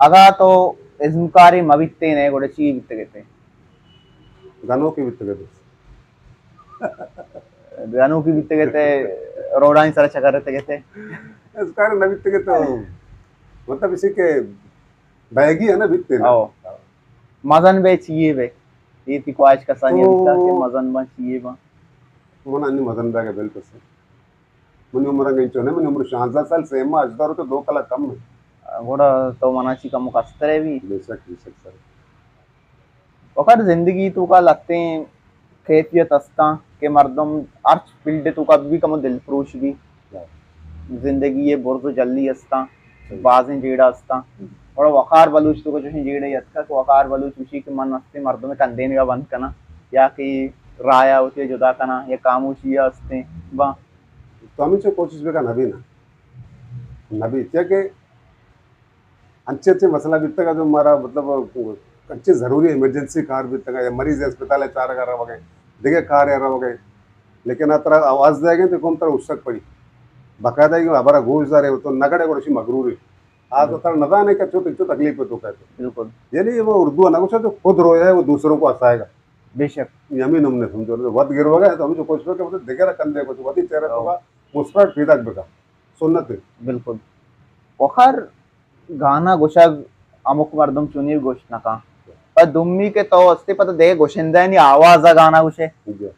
اگاں تو ازمکارے مہ بیتیں نہ، گڑا چی بیتگ اتیں؟ گنوکے بیتگ اتیں۔ گنوکے بیتگ اتیں، روڈانی سرا چکر اتگ اتیں۔ ازمکار نہ بیتگ اتیں۔ مطلب اسی کہ بئیگی ہے نا بیتیں نا۔ او۔ مزن بے چیے بے۔ یہ تی خواہش کسانی تو بیتا کہ مزن باں چیے باں۔ من انی مزن بیگ ءِ بالکل سے۔ منی عمر انگا انچو نہ، منی عمر شانزدہ سال، سے ماہ، ہژدہ روچ، دو کلاک کم ہے۔ گڑا تو منا چی کمو کسترے بی۔ بے شک، بے شک سر۔ وقت زندگی توکا لتیں کیفیت استاں کہ مردم ہرچ فیلڈ توکا بی کمو دل پروش بی۔ زندگی ءِ برز و جلی استاں، صحیح۔ بازیں جیڑہ استاں۔ گڑا وقار بلوچ توکا چوشیں جیڑہ اتکا کہ وقار بلوچ گوشی کہ من استیں مردم کندینگا بند کناں یا کہ رایا وتی جدا کناں یا خاموشی استیں۔ باں۔ تو ہمینچو کوشش بکن، نبی نا۔ نبی، چیا کہ انچیں انچیں مسئلہ بیتگ جو مارا مطلب انچیں ضروری ایمرجنسی کار بیتگ یا مریض اسپتال ءَ چارگ ءَ روگ ءَ، دگہ کار ءَ روگ ءَ، لیکن آ ترا آواز دئیگ ءَ تو قوم ترا اوشتگ پڑی۔ باقاعدہ یہ ہبر ءَ گوش دارے تو نہ کڑے گڑا شی مغرور ہے۔ آ تو ترا نہ زانے کہ چو تو تکلیف تو کہتے۔ بالکل۔ یعنی وہ اردو نہ گوشا جو خود رویا ہے وہ دوسروں کو ہنسائے گا۔ بے شک۔ یہ ہمیں ہم نے سمجھو، وت گروگا ہے تو ہم جو کوشش کہ مطلب دگہ کندے کو وتی چہرہ تو مسکراہٹ پیدا بکا۔ سنت ہے۔ بالکل۔ وخر گانا گوشگ ہمک مردم چونی گوشت نہ کن۔ پہ دومی کہ تو استے پتہ دے گوشندہ نی آواز گانا گوشے۔ جی۔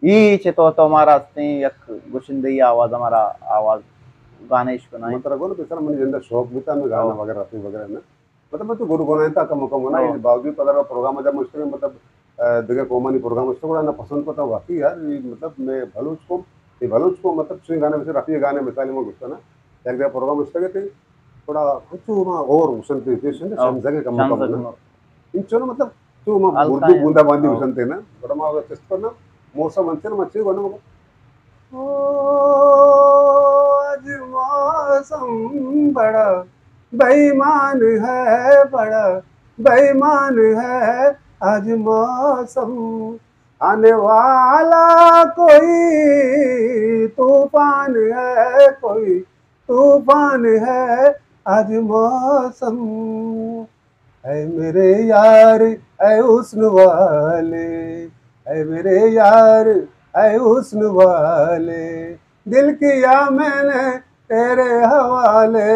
ای چہ تو، تو مارا استیں یک گوشندہ ای آواز، ہمارا آواز گانے اشکنائیں۔ من ترا گون بسر منی جندہ شوق بیتا میں گانا وغیرہ رفی وغیرہ نا۔ مطلب تو گڈ گناہ تا کم کم گناہ، باوجود پدر پروگرام جب مشترک مطلب، اه، دگہ قومانی پروگرام مشترک گڑا نہ پسند کو تا واقعی یار، یہ مطلب میں بلوچ کو، یہ بلوچ کو مطلب چوئیں گانے، مثل رفیع گانے مثال میں گشتا نا، یک دگہ پروگرام مشترک تھے، گڑا ہنچو ما اور مسلم تھے، پیش ہیں، شمزگے کم کم نا۔ انچو نا مطلب، تو ما اردو بوندا باندی گشن تھے نا، گڑا ما چست کرنا، موسم انچن ما چے گونا مگو۔ او، آج موسم بڑا بےایمان ہے، بڑا بےایمان ہے آج موسم۔ آنے والا کوئی طوفان ہے، کوئی طوفان ہے آج موسم۔ اے میرے یار، اے حسن والے، اے میرے یار، اے حسن والے، دل کیا میں نے تیرے حوالے،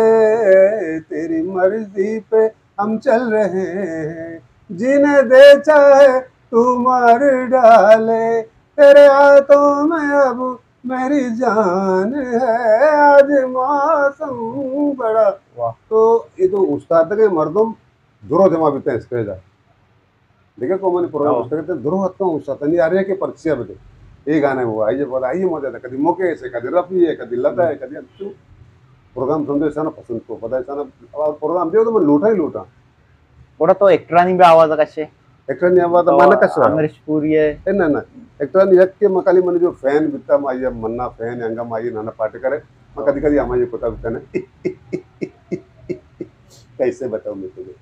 تیری مرضی پہ ہم چل رہے ہیں، جینے دے چاہے تو مار ڈالے، تیرے ہاتھوں میں اب میری جان ہے، آج موسم بڑا۔ واہ۔ تو یہ تو استاد کے مردم درو جمع بیتے ہیں اسٹیج آ۔ دیکھے کو من پروگرام ہاں۔ اسٹیج تے درو ہتوں استاد تنی آ رہے کہ پرچیا بدے۔ یہ گانے ہوا، یہ بولا، یہ مزہ تھا، کدی موقع سے، کدی رفیع ہے، کدی لتا ہے، کدی اچھو۔ پروگرام سمجھو ایسا نہ پسند کو، پتہ ایسا نہ، اور پروگرام دیو تو میں لوٹا ہی لوٹا۔ گڑا تو ایکٹرانی بھی آواز کشے؟ ایکٹرانی آواز تو مانا کشا۔ امریش پوری ہے۔ اے نہ، نہ۔ ایکٹرانی یک کے مکالی من جو فین بیتا، ما یہ منا فین، انگا ما یہ نانا پاٹکر ہے۔ ما کدی کدی ہمائی کتا بیتا نا۔ کیسے بتاؤں میں تجھے؟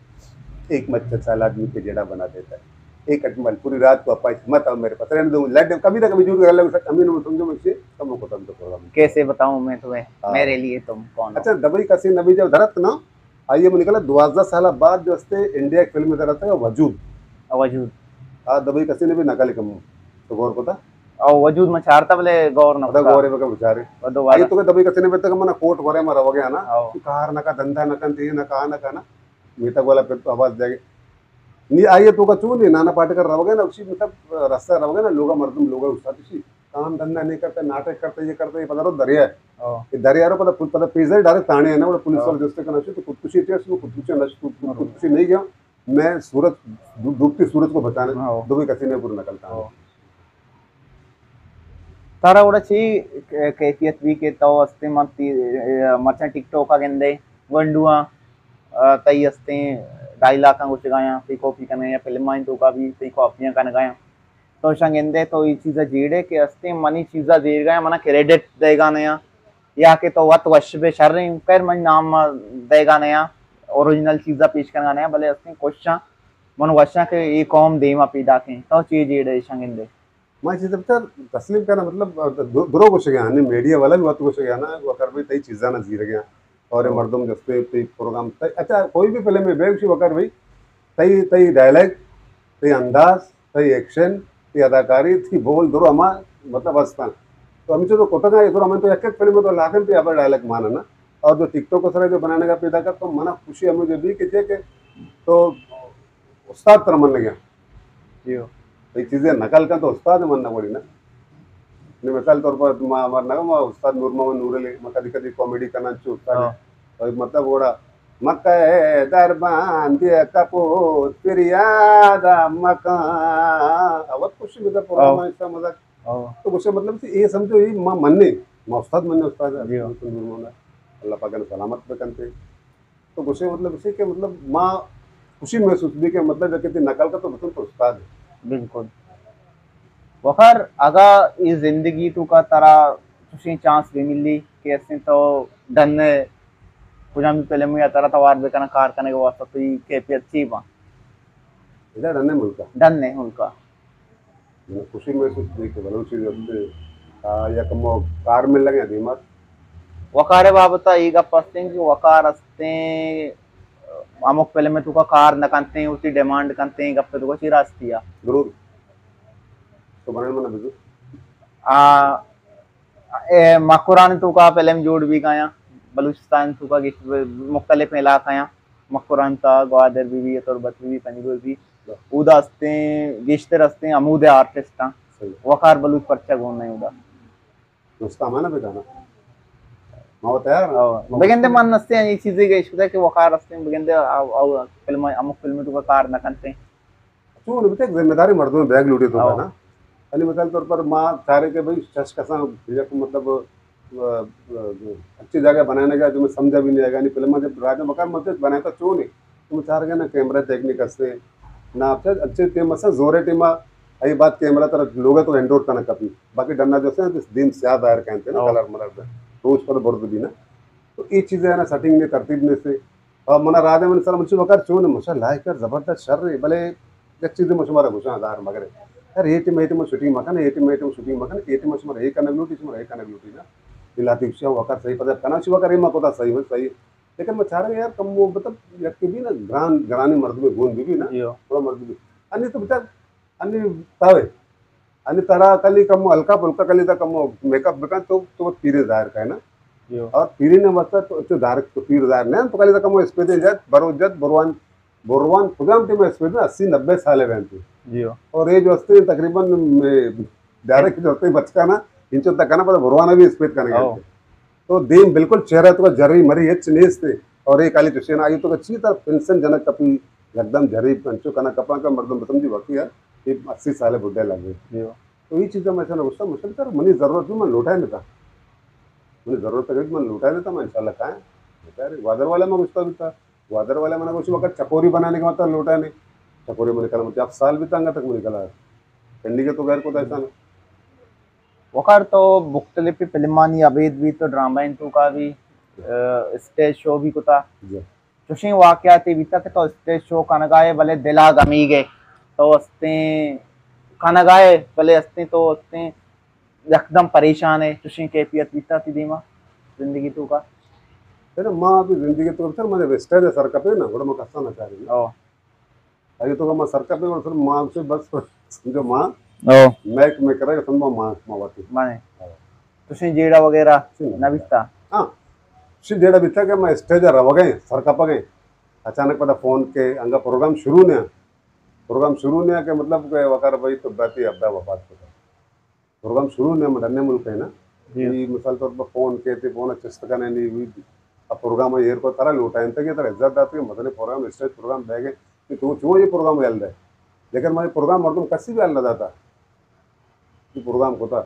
ایک مچھر سال آدمی پہ جڑا بنا دیتا ہے۔ ایک اجمل پوری رات کو اپائی مت آؤ میرے پاس۔ رہنے دو، لڈ کبھی نہ کبھی جھوٹ گلا لگ سکتا، ہمیں نہ سمجھو میں سے، کم کو تم تو پروگرام۔ کیسے بتاؤں میں تمہیں، ہاں۔ میرے لیے تم کون ہو؟ اچھا، دبئی کسی نبی جب دھرت نا، آئیے من نکلا دوازدہ سال بعد جو استے انڈیا ایک فلم میں رہتا ہے وجود۔ وجود۔ آ دبئی کسی نے بھی نقل کم تو غور کو تھا؟ او وجود میں چارتا بلے غور نہ پتہ کتا۔ غور ہے بکا بچارے۔ وہ دوبارہ۔ آئیے تو کہ دبئی کسی نے بھی تک منا کوٹ ورے میں رو گیا نا۔ او۔ کہ کار نہ کا، دھندا نہ کن، یہ نہ کہا نہ کہنا۔ میتگ والا پھر تو آواز دے گئے۔ نی آئیے تو کا چون نہیں، نانا پاٹکر رو گئے نا، اسی مطلب رستہ رو گئے نا، لوگا مردم لوگا استاد اسی۔ کام دھندا نہیں کرتے، ناٹک کرتے، یہ کرتے، یہ پتہ رو دریا ہے۔ ہاں۔ یہ دریا رو پتہ، پتہ پیزا ہی ڈائریکٹ تھانے ہے نا، وہ پولیس ہاں۔ والے دوستے کا نشے تو خودکشی تھی، اس میں خودکشی نش-، خود-، ہاں۔ خودکشی نہیں کیا۔ میں سورج، ڈو-، ڈوبتی سورج کو بچانے، ہاں۔ دبئی کسی نے پورا نقل تھا۔ ہاں۔ تارا وڑا چی کیفیت بھی کہ تو استے من تی-، مرچاں ٹک ٹاک آ گندے، گونڈواں، آ، تئی استیں ڈائیلاکاں گوشگایاں، تئی کاپی کنگایاں، فلمانی توکا بھی تئی کاپیاں کنگایاں۔ تو اشاں گندے تو اے چیزا جیڑے کہ استیں منی چیزا زیرگایاں، منا کریڈٹ دیگا نیاں، یا کہ تو وت وش بے شریں، خیر منی نام دیگا نیاں، اوریجنل چیزا پیش کنگا نیاں، بلے استیں کوششاں من وشاں کہ اے قوم دیما پیداکیں۔ تو چی جیڑے اشاں گندے؟ ما چیز بچار تسلیم کرنا، مطلب، دو-، درو گوشگے آں، میڈیا والا بھی وت گوشگے آں نا، وکر بھئی تئی چیزاں نہ زیرگے آں۔ اور مردم جستے تئی پروگرام، تئی، اچھا، کوئی بھی فلم میں بے وشی وکر بھائی، تئی، تئی ڈائلیکٹ، تئی انداز، تئی ایکشن، تئی اداکاری، تئی بول درو ہما، مطلب، ہستاں۔ تو ہمیں تو کتگا یہ درو ہمیں تو ایک ایک فلم میں تو لاکھن تئی ابر ڈائلیکٹ مانا نا۔ اور جو ٹک ٹاک کو سرا جو بنانے کا پیدا کر، تو منا خوشی ہمیں جو بھی کہ، کہ تو استاد تر من گیا۔ جی ہو۔ یہ چیزیں نقل کا تو استاد من نہ پڑی نا۔ نے مثال طور پر ما، ما، ما استاد نور محمد نور علی، ما کدی کدی کامیڈی کرنا چو استاد ہے۔ ہاں۔ اور مطلب وڑا مکہ ہے دربان دے کپوت فریاد مکان۔ اوت خوشی مزہ پروگرام ہاں۔ ایسا مزہ۔ ہاں۔ تو گوشے مطلب کہ یہ سمجھو یہ ما مننے، ما استاد مننے استاد ہے۔ جی ہاں۔ نور محمد اللہ پاک نے سلامت بکنتے۔ تو گوشے مطلب اسی کہ مطلب ما خوشی محسوس بھی کہ مطلب کہ تئی نقل کا تو بسن تو استاد ہے۔ بالکل۔ وخر اگا یہ زندگی تو کا ترا چوشیں چانس بھی ملی کہ اسیں تو ڈن ہے، کجام بھی فلم یا ترا توار بکنا کار کرنے کے واسطے تو یہ کیفیت چی با؟ ادھر ڈن ہے ملکا۔ ڈن ہے ملکا۔ من خوشی محسوس تھی کہ بلوچی جو ہستے، آ، یک مو کار مل لگے دیمات۔ وقار بابت ء اے گپ ہستیں کہ وقار ہستیں، ہمک فلم ء توکا کار نہ کنتیں، وتی ڈیمانڈ کنتیں، گپ ء توکا چی راستی ء؟ درود۔ تو بنن من بزو۔ آ، اے مکران توکا فلم جوڑ بھی گایا، بلوچستان توکا گش-، مختلف علاقہ ہیں، مکران تا، گوادر بھی بھی، تربت بھی بھی، پنجگور بھی۔ اودا ہستیں، گیشتر ہستیں، ہمودے آرٹسٹ ہاں۔ صحیح۔ وقار بلوچ پرچہ گون نہیں اودا۔ دوست ہمانا بجانا۔ ما وہ تیار ہاں۔ او، ما بگندے من نستے ہیں، یہ چیزیں کہ اشکتا کہ وقار ہستیں، بگندے او، او، فلم، ہمک فلم توکا کار نہ کنتے۔ چون بچے ذمہ داری مردم بیگ لوٹی تو ہاں۔ نا۔ یعنی مثال طور پر ما چارے کہ بھئی شش کساں یک مطلب، ا، ا، اچھی جگہ بنانے کا جو میں سمجھا بھی نہیں آئے گا، یعنی فلم جب راجہ مکان مسجد بنایا تھا چون ہے، تو میں چار گیا نا کیمرہ ٹیکنیک ہستے، نا اچھا اچھے ٹیم مسا زورے ٹیم آ، اے بات کیمرہ طرف لوگ تو انڈور کرنا کپی، باقی ڈرنا جو سے دیم سیاہ ظاہر کہتے ہیں نا، ہاں۔ کلر ملر دے، تو اس پر برد بھی نا، تو یہ چیزیں ہے نا سیٹنگ میں ترتیب میں سے، اور منا راجہ من سر منشی وقار چون ہے، ماشاءاللہ کر زبردست شر ہے، بلے یک چیزے ما شمارا گوشاں ظاہر مگر۔ یار، اے ٹیم، اے ٹیم شوٹنگ مکن، اے ٹیم، اے ٹیم شوٹنگ مکن، اے ٹیم شمارا اے کنگ لوٹی، شمارا اے کنگ لوٹی نا۔ اے لاتی گوشی وقار صحیح پدا کنا، شی وقار اے ما کوتا صحیح، صحیح۔ لیکن ما چارے یار کم وہ مطلب یک بھی نا گران، گرانی مردمے گون بھی، بھی نا۔ جی ہو۔ بڑا مردم بھی۔ انی تو بچار، انی تاوے۔ انی ترا کلی کم ہلکا پھلکا کلی تا کم میک اپ بکن تو، تو پیرے ظاہر کا ہے نا۔ جی ہو۔ اور پیرے نے واسطہ تو، تو ظاہر، تو پیر ظاہر نہیں، تو کلی تا کم اسپیدے جت، برو جت، بروان بروان کجام ٹیم اسپیڈ نا اسی نبے سال ہے بہن۔ جی ہو۔ اور یہ جو ہستے ہیں تقریباً، ڈائریکٹ جو ہستے ہیں بچکا نا، انچو تک نا پتہ بروان بھی اسپیڈ کرنے او۔ گئے۔ تو دیم بالکل چہرہ تو جری مری ہچ نیست ہے۔ اور ایک آلی چشے نا آئی تو اچھی طرح پینشن جنک کپی، یکدم جری پنچو کنا کپا کا مردم بتم جی واقعی ہے، یہ اسی سال ہے بڈھے لگ گئے۔ جی ہو۔ تو یہ چیزیں میں ایسا نہ گوشتا، مشکل کر منی ضرورت بھی من لوٹا ہے نہیں تھا۔ منی ضرورت ہے من لوٹا ہے نہیں تھا، میں انشاءاللہ کھائیں۔ گوادر والے میں گوشتا بھی تھا۔ گوادر والے منا گوشی وقت چکوری بنانے کا مطلب لوٹا نہیں۔ چکوری منی کلا مطلب سال بھی تنگا تک منی کلا۔ کنڈی کے تو غیر کو ایسا نا۔ وقار تو مختلف فلمانی ابید بھی تو ڈرامہ ان تو کا بھی، اسٹیج شو بھی کتا۔ جی۔ چوشیں واقعاتے بیتا کہ تو اسٹیج شو کنگائے بلے دلا گمی گئے۔ تو استیں کنگائے بلے استیں تو استیں یکدم پریشان ہے، چوشیں کیفیت بیتا تی دیما زندگی تو کا؟ ہے نا، ما بھی زندگی تو سر مجھے اسٹیج سر کپے نا، بڑا مکسا نہ چاہیے۔ او۔ اگہ تو ما سر کپے اور سر ما سے بس سمجھو ما او۔ میک میں کرے سمجھو ما، ما واتی۔ مانے۔ او۔ چوشیں جیڑہ وغیرہ چی نہ نہ بیتا؟ ہاں۔ چوشیں جیڑہ بیتا کہ ما اسٹیج روگے، سر کپگے۔ اچانک پدا فون کے انگا پروگرام شروع نہ۔ پروگرام شروع نہ کہ مطلب کہ وقار بھائی تو باتی ابا وفات کو۔ پروگرام شروع نے مڈنے ملک ہے نا۔ جی۔ یہ مثال طور پر فون کہتے، فون چست کرنے نہیں ہوئی۔ اب پروگرام ایر کو ترا لوٹائیں تک یہ ترا عزت داتے، مدنے پروگرام، اسٹیج پروگرام بہ گئے کہ تو چون یہ پروگرام یل دے۔ لیکن میں پروگرام مردم کسی بھی یل نہ داتا۔ یہ پروگرام کو تھا۔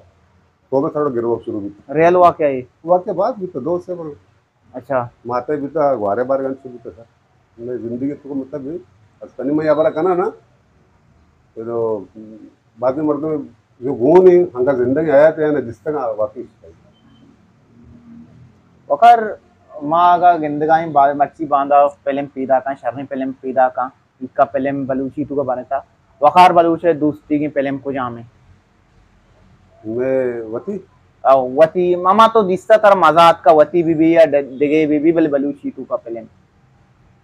تو میں تھوڑا گروہ شروع بھی۔ ریئل واقعہ ہے؟ واقعہ بات بھی تو دوست ہے بڑو۔ اچھا۔ ماتے بیتا، گوارے بار گنج سے بیتا سر۔ میں زندگی تو مطلب ہے، از تنی میں ابرا کنا نا، تو بعد میں مردم جو گون ہے، ہنگا زندگی حیات ہے نا، جس تک واقعی۔ وقار ما اگا گندگائیں با-، مرچی باندا فلم پیدا کن، شریں فلم پیدا کن، اکا فلم بلوچی تو کا بنتا۔ وقار بلوچ ہے دوستی کی فلم کو جامے۔ میں وتی؟ او وتی ماما تو دیستا ترا مزہ آتکا، وتی بی بی یا ڈ-، دگہ بی بی، بلے بلوچی توکا فلم۔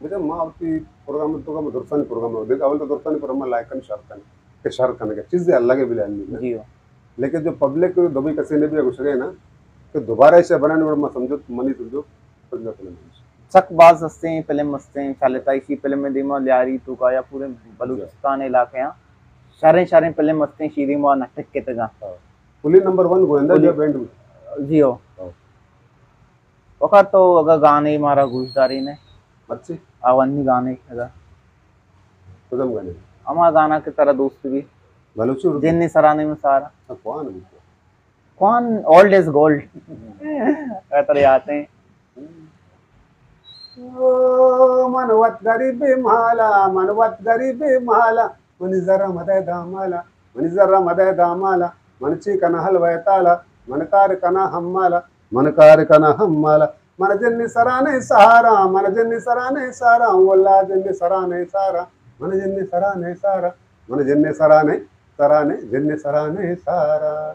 بچا ما وتی پروگرام توکا ما درستانی پروگرام دیکھ، اول تو درستانی پروگرام لائک کن شر کن، کہ شر کن کہ چیز الگ ہے بلے انی۔ جی ہو۔ لیکن جو پبلک دبئی کسے نے بھی گوشگے نا کہ دوبارہ ایسے بنانے، اور ما سمجھو، منی سمجھو، پنجاب فلم ہے۔ سک باز ہستیں فلم ہستیں، چالتا اسی فلم میں دیما لیاری توکا یا پورے بلوچستان علاقے ہیں، شریں شریں فلم ہستیں، شیریں ما نٹک کے تگا۔ ہاں۔ پولی نمبر ون گویندا پولی۔ یا بینڈ میں۔ جی ہو۔ ہاں۔ وقار تو اگا گانے مارا گوش داری نے۔ مرچی؟ آوانی گانے اگا۔ کدام گانے؟ ہما گانا کہ ترا دوست بھی۔ بلوچی اردو؟ جن سرانے میں سارا۔ ہاں، کون ہے؟ کون؟ Old is gold۔ اے ترے آتے ہیں۔ او من وت غریب مالا، من وت غریب مالا، منی زر مدے دامالا، منی زر مدے دامالا، من چی کنا حلوہ تالا، من کار کنا حمالا، من کار کنا حمالا، من جن سرانے سارا، من جن سرانے سارا، واللہ جن سرانے سارا، من جن سرانے سارا، من جن سرانے، سرانے، جن سرانے سارا۔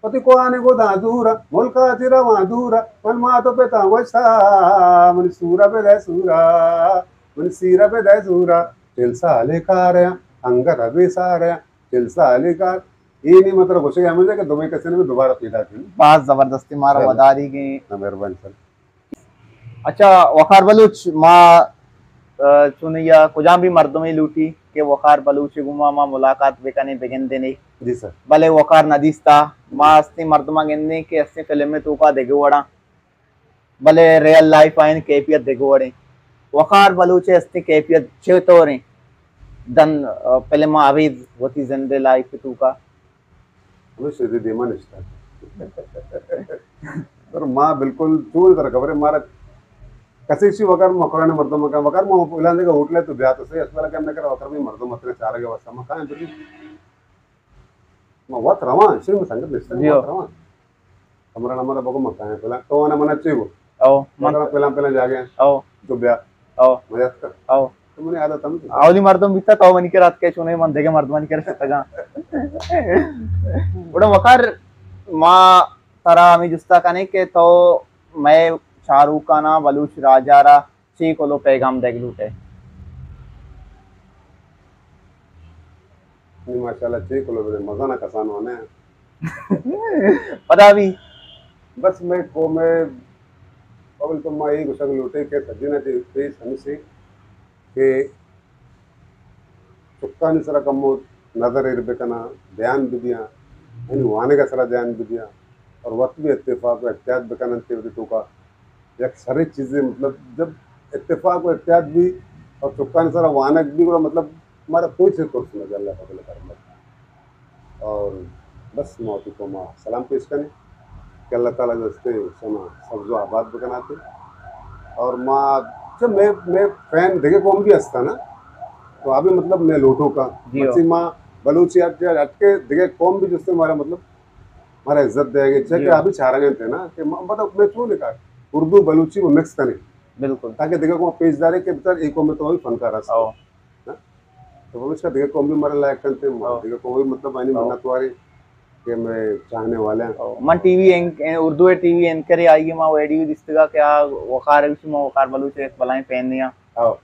وتی کوہانی گداں زورا، ملکا چہ رواں دورا، من مات و پتاں وشا، من سورا بدے سورا، من سیرا بدے سورا، چل سالے کاریا، انگت بے ساریا، چل سالے کار۔ اے نی مطلب گوشگ ہمیشہ کہ دبئی کسے نے دوبارہ پیدا کن۔ باز زبردستی مارا چلو۔ وداری گئے۔ نہ، مہربانی سر۔ اچھا، وقار بلوچ، ما، آ، چونیا کجام بھی مردمے لوٹی کہ وقار بلوچ گوما ما ملاقات بکنیں، بگندیں۔ جی سر۔ بلے وقار ندیستا۔ ما استیں مردماں گندیں کہ استیں فلم توکا دگہ وڑاں، بلے ریئل لائف آئین کیفیت دگہ وڑیں۔ وقار بلوچ استیں کیفیت چطوریں؟ دن، آ، فلم ابید وتی زندے لائف توکا۔ ہمے شیری دیما نشتہ۔ پر ما بالکل چون تر خبرے مارا کسی چی وقار مکرانے مردم کا وقار ما اعلان دے ہوٹل ہے تو بیا تو صحیح اسپتال کے اندر کر وقار بھی مردم اتنے چارے کے واسطہ ما کہاں پھر ما وقت رواں، شری میں سنگت نشتہ جی ہو۔ وقت رواں۔ کمرہ نمبر بگو مکان پلان تو انا منا چی گو۔ او، من مکان پلان پلان جاگے۔ او۔ تو بیا۔ او۔ مزہ اتکا۔ او۔ تو منی عادت ہم تو۔ اولی مردم بیتا تو منی کرا اتکے چونے من دگہ مردمانی کرا شتگاں۔ گڑا وقار ما ترا ہمیں جستا کنے کہ تو مئے چاروکانا بلوچ راجا را چی کلو پیغام دیگ لوٹے؟ نی ماشاءاللہ چی کلو بلے مزہ نہ کسانو نے۔ پدا بھی۔ بس میں قوم اول تو ما یہ گوشگ لوٹے کہ سجنا چی پیش ہمشی کہ چکانی سرا کمو نظر ایر بکناں، دھیان بدیاں، یعنی وانگ ء سرا دھیان بدیاں اور وت بھی اتفاق و احتیاط بکن انت وتی توکا۔ یک شریں چیزے مطلب جب اتفاق و احتیاط بھی اور چکانی سرا وانگ بھی گڑا مطلب ہمارا کوئی سے ترس نہ اللہ فضل کرم۔ اور بس ما وتی قوما سلام پیش کنیں کہ اللہ تعالی جو استے شما سبز و آباد بکناتے۔ اور ما، اچھا، میں، میں فین دگہ قوم بھی ہستا نا، تو ابھی مطلب میں لوٹو کا، جی ہو۔ بچی ما بلوچی ہٹ کے، ہٹ کے دگہ قوم بھی جو استے ہمارا مطلب ہمارا عزت دے گے، چاہے جی کہ ہو۔ ابھی چارگے تھے نا کہ ما، مطلب میں چون لکھا اردو بلوچی وہ مکس کریں۔ بالکل۔ تاکہ دگہ قوم پیش دارے کہ بچار ایک قوم میں تو ابھی فنکار ہستا۔ او۔ نا؟ تو پمیشکا دگہ قوم بھی مارا لائک کنتے، او۔ دگہ قوم بھی مطلب آنی او۔ منت وارے کہ میں چاہنے والے ہیں۔ او۔ من ٹی وی اینک-، اردو ٹی وی اینکر آئی ما ویڈیو دیستگا کہ آ وقار ہے، ما وقار بلوچ ایک بلائیں فین نیا۔ او۔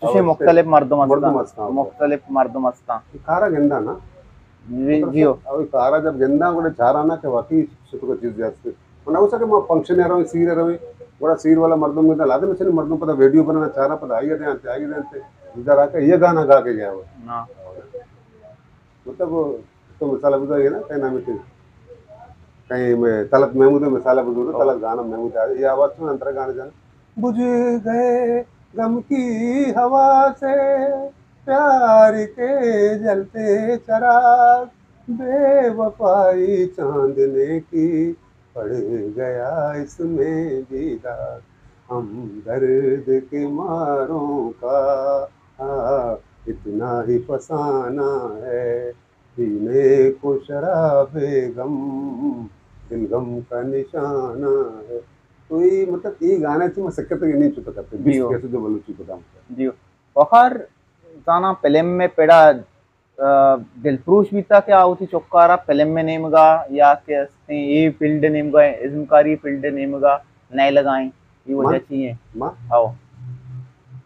چوشیں او، مختلف مردم مردم ہستاں۔ ہستاں، او۔ مختلف مردم ہستاں۔ کارا گندا نا؟ جی، جی ہو۔ او کارا جب گندا گڑا چارا نا کہ واقعی شکر چیز جاتے۔ من اوسا کہ ما فنکشن ء رویں، سیر ء رویں، گڑا سیر والا مردم گنداں، لازم ہے چنیں مردم پدا ویڈیو بنانا چاراں، پدا آئی ء دیاں، آئی ء دیاں، ادا را کہ یہ گانا گا کے گیا وہ۔ ہاں۔ مطلب، تو مثال بزا یہ نا، کہیں نام ہے، کہیں میں طلعت محمود ہے، مثال بزور، ہاں۔ طلعت گانا محمود ہے، یہ آواز سن انتر گانا جانا۔ بجھ گئے غم کی ہوا سے پیار کے جلتے چراغ، بے وفائی چاندنے کی پڑ گیا اس میں بھی داغ، ہم درد کے ماروں کا اتنا ہی فسانہ ہے، پینے کو شراب غم دل غم کا نشانہ ہے۔ تو یہ مطلب یہ گانا چی مسکت کے نہیں چھپا کرتے، جی ہو۔ کیسے جو بلوچی پتا مطلب۔ جی ہو۔ وقار زانا فلم میں پڑا آ، دلپروش بیتا کہ آ وتی چکارا فلم ءِ نیمگا یا کہ استیں اے فیلڈ ءِ نیمگا، ازمکاری فیلڈ ءِ نیمگا نئے لگائیں، اے وجہ من؟ چی ہیں؟ من؟ ہاؤ۔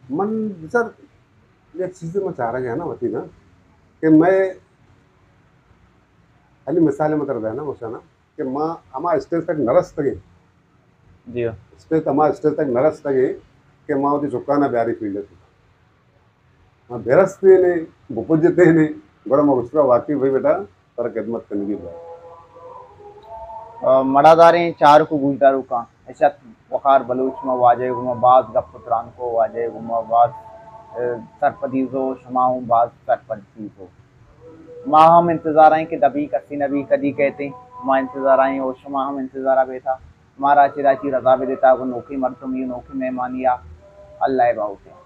من بچار یک چیزے من چارگ ءَ نا وتی نا کہ میں علی مثال میں تر دینا وشانا کہ ما ہما اسٹیج تک نہ رستگیں۔ جی۔ اسٹیج، ہما اسٹیج تک نہ رستگیں کہ ما وتی چکانا بیاری فیلڈ ءَ۔ ہاں، برستینے، بپجتینے، گڑا ما گوشتگا واقعی بھئی بیٹا، ترا خدمت کنگی بھائی۔ آ، مڑاداریں چارک و گوشداروکاں، اش ات وقار بلوچ ما واجہ گوما باز گپ و تران کو، واجہ گوما باز، آ، سرپدی زو، شما ہوں باز سرپدی زو۔ ما ہم انتظار ہیں کہ دبی کسی نبی کدی کہتے، ما انتظار ہیں اور شما ہم انتظار بیتا۔ مارا چہ راچی رضا بدیتا، گوں نوکیں مردمی و نوکیں مہمانیا اللہ ءِ باہوٹیں۔